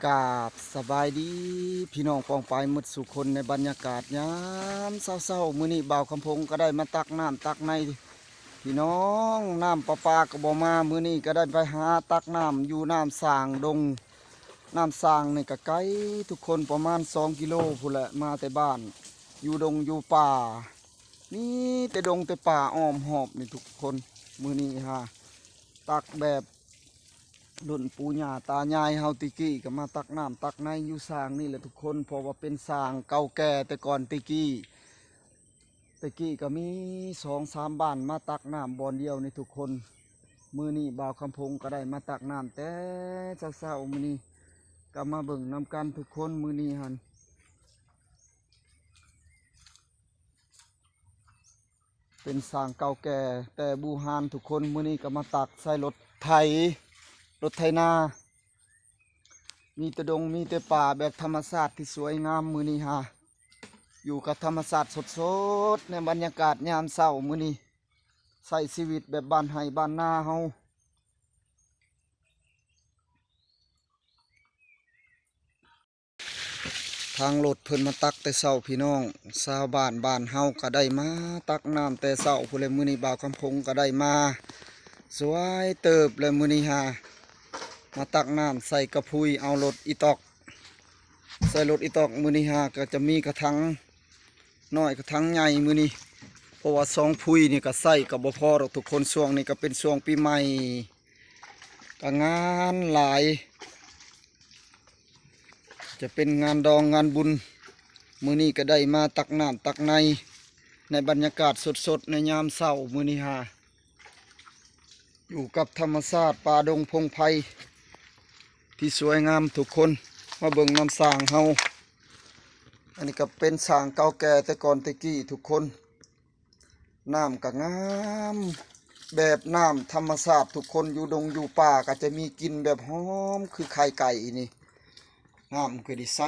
ກາບສະບາຍດີພີ່ນ້ອງປ້ອງປາຍໝົດສູ່ຄົນ ໃນບັນຍາກາດຍາມເຊົ້າໆ ມື້ນີ້ບ່າວຄຳພົງກໍໄດ້ມາຕັກນ້ຳຕັກໃນພີ່ນ້ອງ ນ້ຳປະປາກໍບໍ່ມາ ມື້ນີ້ກໍໄດ້ໄປຫາຕັກນ້ຳຢູ່ນ້ຳສ້າງດົງ ນ້ຳສ້າງນີ້ກໍໄກທຸກຄົນ ປະມານສອງກິໂລພຸ້ນແຫຼະ ມາແຕ່ບ້ານ ຢູ່ດົງຢູ່ປ່າ ມີແຕ່ດົງແຕ່ປ່າອ້ອມຮອບນີ້ທຸກຄົນ ມື້ນີ້ຫາຕັກແບບ ລຸ້ນປູ່ຍ່າຕາຍາຍເຮົາແຕ່ກີ້ກໍມາຕັກນ້ຳຕັກໃນຢູ່ສ້າງນີ້ແຫຼະທຸກຄົນ ເພາະວ່າເປັນສ້າງເກົ່າແກ່ແຕ່ກ່ອນແຕ່ກີ້ ແຕ່ກີ້ກໍມີສອງສາມບ້ານມາຕັກນ້ຳບ່ອນດຽວນີ້ທຸກຄົນ ມື້ນີ້ບ່າວຄຳພົງກໍໄດ້ມາຕັກນ້ຳແຕ່ເຊົ້າໆ ມື້ນີ້ກໍມາເບິ່ງນຳກັນທຸກຄົນ ມື້ນີ້ຫັ້ນ ເປັນສ້າງເກົ່າແກ່ແຕ່ບູຮານທຸກຄົນ ມື້ນີ້ກໍມາຕັກໃສ່ລົດໄຖ ລົດໄຖນາ ມີແຕ່ດົງມີແຕ່ປ່າແບບທຳມະຊາດທີ່ສວຍງາມ ມື້ນີ້ຫາຢູ່ກັບທຳມະຊາດສົດໆ ໃນບັນຍາກາດຍາມເຊົ້າ ມື້ນີ້ໃຊ້ຊີວິດແບບບ້ານໄຮ່ບ້ານນາເຮົາ. ທາງລົດເພິ່ນມາຕັກແຕ່ເຊົ້າພີ່ນ້ອງ ຊາວບ້ານບ້ານເຮົາກໍໄດ້ມາຕັກນ້ຳແຕ່ເຊົ້າພຸ້ນແຫຼະ ມື້ນີ້ບ່າວຄຳພົງກໍໄດ້ມາສວຍເຕີບແລ້ວ ມື້ນີ້ຫາມາຕັກນ້ຳໃສ່ກະພຸຍ ເອົາລົດອີຕອກ ໃສ່ລົດອີຕອກ ມື້ນີ້ຫາກໍຈະມີກະຖັງນ້ອຍກະຖັງໃຫຍ່ມື້ນີ້ ເພາະວ່າສອງພຸຍນີ້ກໍໃຊ້ກໍບໍ່ພໍດອກທຸກຄົນ ຊ່ວງນີ້ກໍເປັນຊ່ວງປີໃໝ່ ກໍງານຫຼາຍ ຈະເປັນງານດອງງານບຸນ ມື້ນີ້ກໍໄດ້ມາຕັກນ້ຳຕັກໃນ ໃນບັນຍາກາດສົດໆ ໃນຍາມເຊົ້າ ມື້ນີ້ຫາຢູ່ກັບທຳມະຊາດປ່າດົງພົງໄພທີ່ສວຍງາມທຸກຄົນ ມາເບິ່ງນ້ຳສ້າງເຮົາ ອັນນີ້ກໍເປັນສ້າງເກົ່າແກ່ແຕ່ກ່ອນແຕ່ກີ້ທຸກຄົນ. ນ້ຳກໍງາມ ແບບນ້ຳທຳມະຊາດທຸກຄົນ ຢູ່ດົງຢູ່ປ່າກໍຈະມີກິ່ນແບບຫອມຄືໄຂ່ໄກ່ນີ້ ນ້ຳກໍໄດ້ໃສ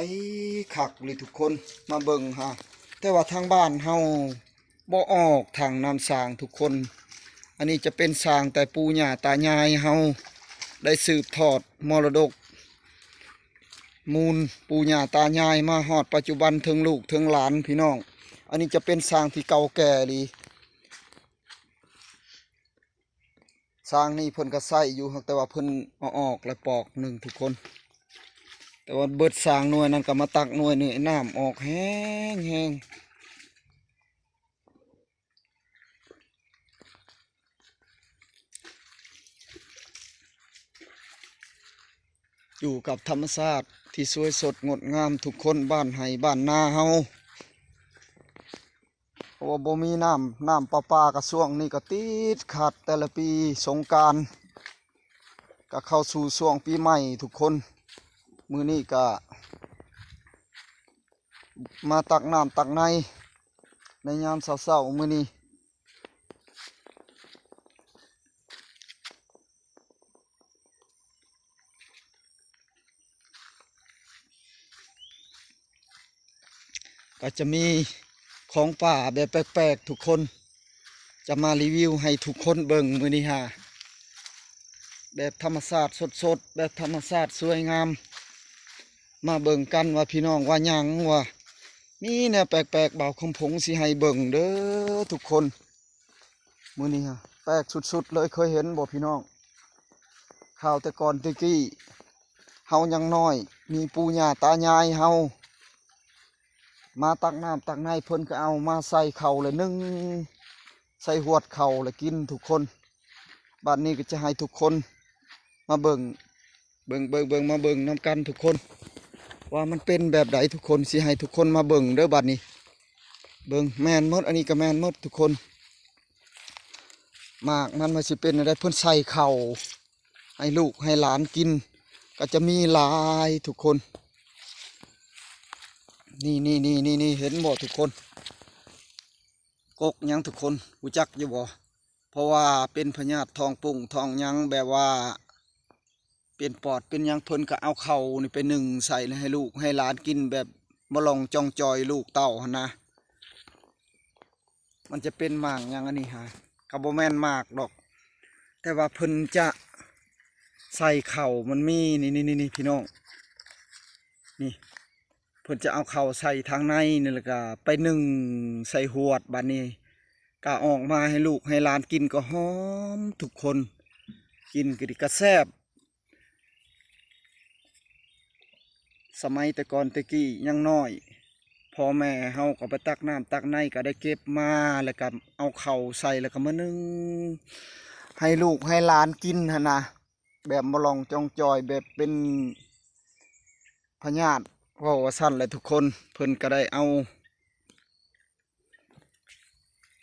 ຄັກເລີຍທຸກຄົນ ມາເບິ່ງຫາ ແຕ່ວ່າທາງບ້ານເຮົາບໍ່ອອກຖັງນ້ຳສ້າງທຸກຄົນ ອັນນີ້ຈະເປັນສ້າງແຕ່ປູ່ຍ່າຕາຍາຍເຮົາໄດ້ສືບທອດມໍລະດົກ ມູນປູ່ຍ່າຕາຍາຍມາຮອດປັດຈຸບັນເຖິງລູກເຖິງຫຼານພີ່ນ້ອງ ອັນນີ້ຈະເປັນສ້າງທີ່ເກົ່າແກ່ອີ່ຫຼີ ສ້າງນີ້ເພິ່ນກໍໃຊ້ຢູ່ ແຕ່ວ່າເພິ່ນເອົາອອກແລ້ວປອກໜຶ່ງທຸກຄົນ ແຕ່ວ່າເບິດສ້າງໜ່ວຍນັ້ນກໍມາຕັກໜ່ວຍນີ້ ນ້ຳອອກແຮງໆ. ຢູ່ກັບທຳມະຊາດທີ່ສວຍສົດງົດງາມທຸກຄົນ ບ້ານໄຮ່ບ້ານນາເຮົາ ເພາະວ່າບໍ່ມີນ້ຳ ນ້ຳປະປາກະຊ່ວງນີ້ກະຕິດຂັດ ແຕ່ລະປີສົງການກະເຂົ້າສູ່ຊ່ວງປີໃໝ່ທຸກຄົນ ມື້ນີ້ກະ ມາຕັກນ້ຳຕັກໃນ ໃນຍາມເຊົ້າໆມື້ນີ້ ກໍຈະມີຂອງປ່າແບບແປກໆ ທຸກຄົນ ຈະມາຣີວິວໃຫ້ທຸກຄົນເບິ່ງມື້ນີ້ຫາ ແບບທຳມະຊາດສົດໆ ແບບທຳມະຊາດສວຍງາມ ມາເບິ່ງກັນວ່າພີ່ນ້ອງວ່າຫຍັງ ວ່າມີແນວແປກໆ ບ່າວຄຳພົງຊິໃຫ້ເບິ່ງເດີທຸກຄົນ ມື້ນີ້ຫາແປກສຸດໆເລີຍ ເຄີຍເຫັນບໍ່ພີ່ນ້ອງ? ຂ່າວແຕ່ກ່ອນແຕ່ກີ້ ເຮົາຍັງນ້ອຍ ມີປູ່ຍ່າຕາຍາຍເຮົາ ມາຕັກນ້ຳຕັກໃນ ເພິ່ນກໍເອົາມາໃສ່ເຂົ້າ ແລະ ໜຶ້ງໃສ່ຫວດເຂົ້າ ແລະ ກິນທຸກຄົນ. ບາດນີ້ກໍຈະໃຫ້ທຸກຄົນມາເບິ່ງ ເບິ່ງ ເບິ່ງ ເບິ່ງ ມາເບິ່ງນຳກັນທຸກຄົນ ວ່າມັນເປັນແບບໃດ ທຸກຄົນ ຊິໃຫ້ທຸກຄົນມາເບິ່ງເດີ ບາດນີ້ ເບິ່ງ ແມ່ນໝົດ ອັນນີ້ກໍແມ່ນໝົດທຸກຄົນ ໝາກມັນວ່າຊິເປັນແນວໃດ ເພິ່ນໃສ່ເຂົ້າ ໃຫ້ລູກໃຫ້ຫຼານກິນ ກໍຈະມີຫຼາຍທຸກຄົນ ນີ້ໆໆໆ ເຫັນບໍ່ທຸກຄົນ ກົກຫຍັງທຸກຄົນ ຮູ້ຈັກຢູ່ບໍ່? ເພາະວ່າເປັນພະຍາດທ້ອງປຸ້ງທ້ອງຫຍັງ ແບບວ່າເປັນປອດເປັນຫຍັງ ເພິ່ນກໍເອົາເຂົ້ານີ້ໄປໜຶ້ງໃສ່ໃຫ້ລູກໃຫ້ຫຼານກິນ ແບບມາລອງຈ່ອງຈ່ອຍລູກເຕົ້າຫັ້ນນະ. ມັນຈະເປັນໝາກຫຍັງອັນນີ້ຫາ ກໍບໍ່ແມ່ນໝາກດອກ ແຕ່ວ່າເພິ່ນຈະໃສ່ເຂົ້າ ມັນມີ ນີ້ໆໆ ພີ່ນ້ອງ ນີ້ ເພິ່ນຈະເອົາເຂົ້າໃສ່ທາງໃນນີ້ ແລ້ວກະໄປໜຶ້ງໃສ່ຫວດ. ບາດນີ້ກະອອກມາໃຫ້ລູກໃຫ້ຫຼານກິນກໍຫອມທຸກຄົນ ກິນກໍດີ ກະແຊບ. ສະໄໝແຕ່ກ່ອນແຕ່ກີ້ຍັງນ້ອຍ ພໍ່ແມ່ເຮົາກໍໄປຕັກນ້ຳຕັກໃນ ກໍໄດ້ເກັບມາ ແລ້ວກໍເອົາເຂົ້າໃສ່ ແລ້ວກໍມາໜຶ້ງໃຫ້ລູກໃຫ້ຫຼານກິນຫັ້ນນະ ແບບບໍ່ລອງຈ່ອງຈ່ອຍ ແບບເປັນພະຍາດ ເວົ້າວ່າຊັ້ນແຫຼະທຸກຄົນ. ເພິ່ນກໍໄດ້ເອົາ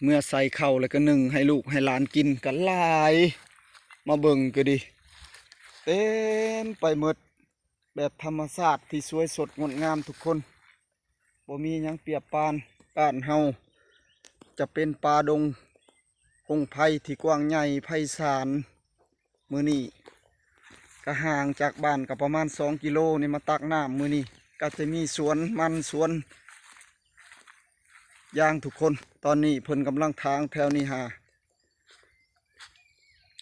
ເມື່ອໃສ່ເຂົ້າແລ້ວກໍໜຶ້ງໃຫ້ລູກໃຫ້ຫຼານກິນກໍຫຼາຍ ມາເບິ່ງກໍດີ ເຕັມໄປໝົດ ແບບທຳມະຊາດທີ່ສວຍສົດງົດງາມທຸກຄົນ ບໍ່ມີຫຍັງປຽບປານ. ບ້ານເຮົາຈະເປັນປ່າດົງ ຮົງໄພທີ່ກວ້າງໃຫຍ່ໄພສານ. ມື້ນີ້ກະຫ່າງຈາກບ້ານກະປະມານສອງກິໂລນີ້ ມາຕັກນ້ຳມື້ນີ້ ກະຈະມີສວນມັນສວນຢາງທຸກຄົນ. ຕອນນີ້ເພິ່ນກຳລັງຖາງແຖວນີ້ຫາ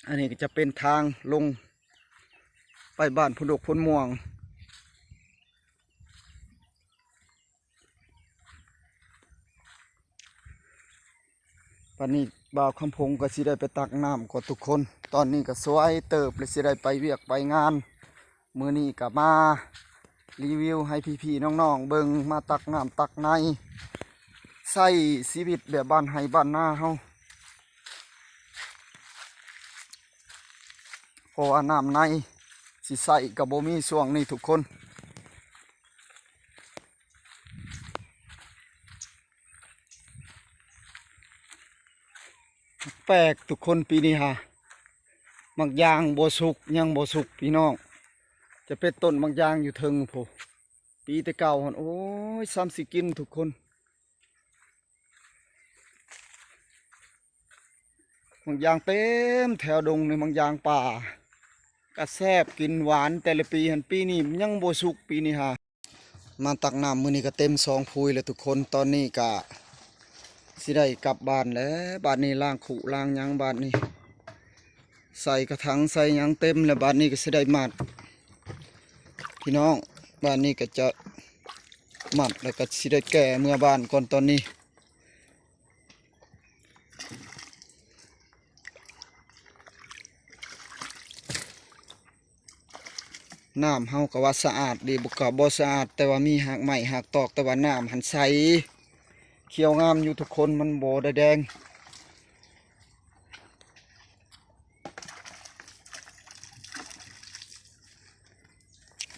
ອັນນີ້ກະຈະເປັນທາງລົງໄປບ້ານໂພນດົກໂພນມ່ວງ. ບັດນີ້ບ່າວຄຳພົງກໍຊິໄດ້ໄປຕັກນ້ຳກ່ອນທຸກຄົນ. ຕອນນີ້ກໍສວຍເຕີບ ແລະ ຊິໄດ້ໄປວຽກໄປງານ. ມື້ນີ້ກໍມາຣີວິວໃຫ້ພີ່ໆນ້ອງໆເບິ່ງ ມາຕັກນ້ຳຕັກໃນ ໃຊ້ຊີວິດແບບບ້ານໄຮ່ບ້ານນາເຮົາ ເພາະວ່ານ້ຳໃນຊິໃຊ້ກໍບໍ່ມີຊ່ວງນີ້ທຸກຄົນ. ແປກທຸກຄົນ ປີນີ້ຫາ ໝາກຢາງບໍ່ສຸກ ຍັງບໍ່ສຸກພີ່ນ້ອງ. ຈະເປັນຕົ້ນໝາກຢາງຢູ່ເທິງພຸ້ນ ປີແຕ່ເກົ່າຫັ້ນ ໂອ້ຍ ຊ້ຳຊິກິນທຸກຄົນ. ໝາກຢາງເຕັມແຖວດົງນີ້ ໝາກຢາງປ່າ ກະແຊບ ກິນຫວານແຕ່ລະປີຫັ້ນ ປີນີ້ຍັງບໍ່ສຸກ ປີນີ້ຫາ. ມາຕັກນ້ຳມື້ນີ້ກໍເຕັມສອງຜຸຍແລ້ວທຸກຄົນ. ຕອນນີ້ກະຊິໄດ້ກັບບ້ານແລ້ວ ບາດນີ້ລ້າງຄຸລ້າງຫຍັງ ບາດນີ້ໃສ່ກະຖັງໃສ່ຫຍັງເຕັມແລ້ວ ບາດນີ້ກໍຊິໄດ້ມັດພີ່ນ້ອງ. ບາດນີ້ກໍຈະມັດ ແລ້ວກໍຊິໄດ້ແກ່ເມືອບ້ານກ່ອນຕອນນີ້. ນ້ຳເຮົາກໍວ່າສະອາດດີ ບໍ່ ກໍບໍ່ສະອາດ ແຕ່ວ່າມີຮາກໄມ້ຮາກຕອກ ແຕ່ວ່ານ້ຳຫັ້ນໃສ ຂຽວງາມຢູ່ທຸກຄົນ ມັນບໍ່ໄດ້ແດງ.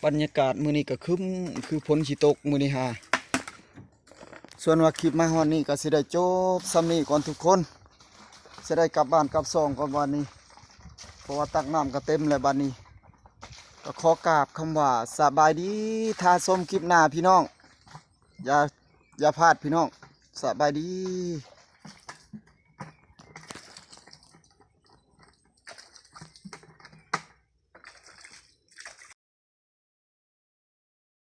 ບັນຍາກາດມື້ນີ້ກໍຄຶ້ມ ຄືຝົນຊິຕົກມື້ນີ້ຫາ. ສ່ວນວ່າຄລິບມາຮອດນີ້ກໍຊິໄດ້ຈົບສ່ຳນີ້ກ່ອນທຸກຄົນ ຊິໄດ້ກັບບ້ານກັບຊ່ອງກ່ອນບາດນີ້ ເພາະວ່າຕັກນ້ຳກໍເຕັມແລ້ວບາດນີ້. ກໍຂໍກາບຄຳວ່າສະບາຍດີ ຖ້າຊົມຄລິບໜ້າພີ່ນ້ອງ ຢ່າ ຢ່າພາດພີ່ນ້ອງ ສະບາຍດີ.